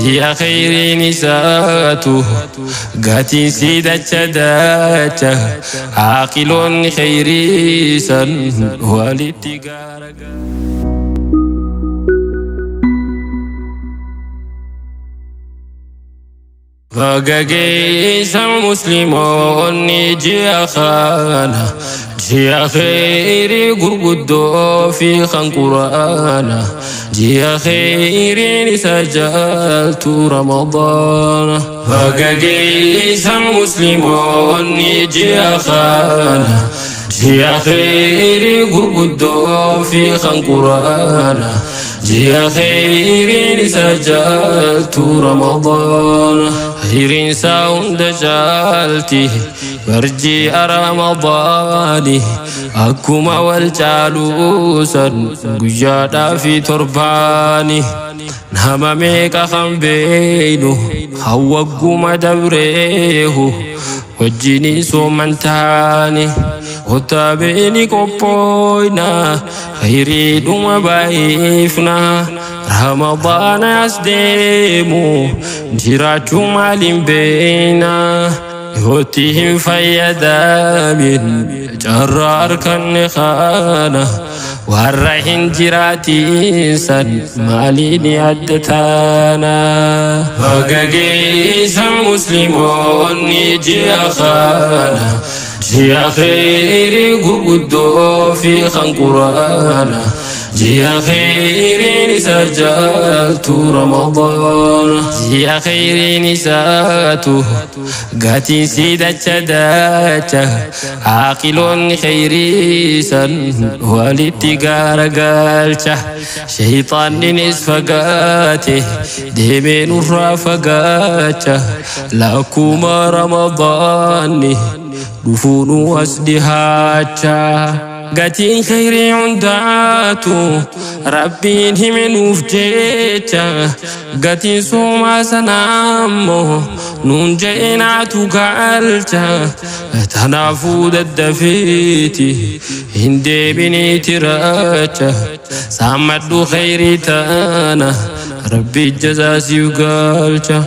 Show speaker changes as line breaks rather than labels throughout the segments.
Ji'a kheyriin isaatu gatiin sii dacha dacha aaqiloonni kheyrii san walitti gaara. Baga geessan musliimoonni ji'a kana ji'a kheyrii gurguddoo fi kan quraana ji'a kheyriin isa jaaltu ramadaana. Baga geessan musliimoonni ji'a kana ji'a kheyrii gurguddoo fi kan quraana ji'a kheyriin isa jaaltu ramadaana. Kheyriin isaa hunda jaalti barji'a ramadaani akkuma wal caaluusan guyyaadhaa fi torbaani nama meeqa kan beeynu kan wagguma dabreehu wajjinii sooman taani kottaa beeni qophooyna kheyriidhuma baay'ifna ramadaana as deemu jiraachuu maaliin beeyna yootti hin fayyadamin carraa harkanne kana warra hin jiraatin san maaliin adda taana. Baga geessan musliimoonni ji'a kana ji'a kheyrii gurguddoo fi kan quraana ji'a kheyriin isa jaaltu ramadaana ji'a kheyriin isaatu gatiin sii dacha dacha aaqiloonni kheyrii san walitti gaaragalcha shayxaanninis fagaate deemee nurraa fagaacha lakkuma ramadaanni dhufuunu as dhihaacha. Gatiin kheyrii hundaatu rabbiin hime nuuf jecha gatiin soomaa sanaa ammoo nuun je'enaatu galcha tanaafuu daddafeeti hin deebiniiti racha saammadhu kheyrii tana rabbi jazaa siif galcha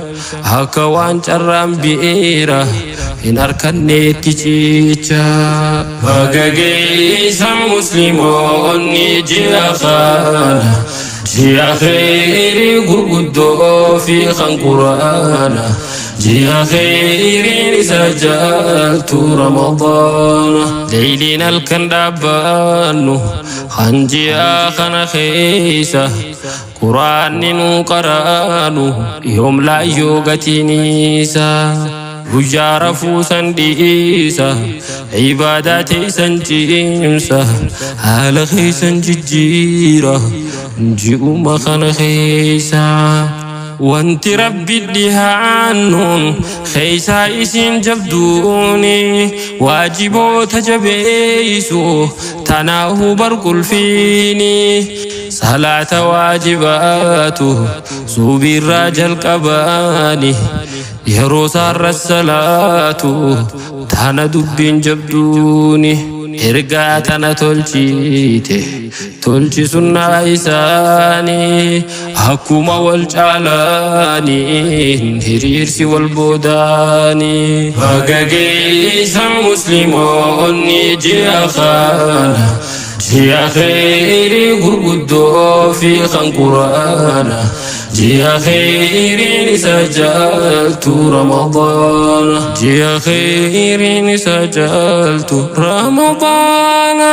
akka waan carraan bi'eera hin harkanneetti cicha. Baga geessan musliimoonni ji'a kana ji'a kheyrii gurguddoo fi kan quraana ji'a kheyriin isa jaaltu ramadaana. Leeyliin halkan dhaabbannu kan ji'a kana keessa quraanni nuu qaraanu yoom laayyoo gatiin isaa. Guyyaa rafuu san dhiisa ibaadaa teessan cimsa haala keessan jijjiira ji'uma kana keessa. Wanti rabbi dhihaannuun keeysaa isin jabduuni waajiboota jabeeysu tanaahu barqulfiini salaata waajibaatu suubiirraa jalqabaani yeroo saarra salaatu tana dubbiin jabduuni ergaa tana tolchite tolchi sunnaa isaanii akkuma wal caalaaniin hiriirsi wal boodaanii. Baga geessan musliimoonni ji'a kana ji'a kheyrii gurguddoo fi kan quraana ji'a kheyriin isa jaaltu ramadaana ji'a kheyriin isa jaaltu ramadaana.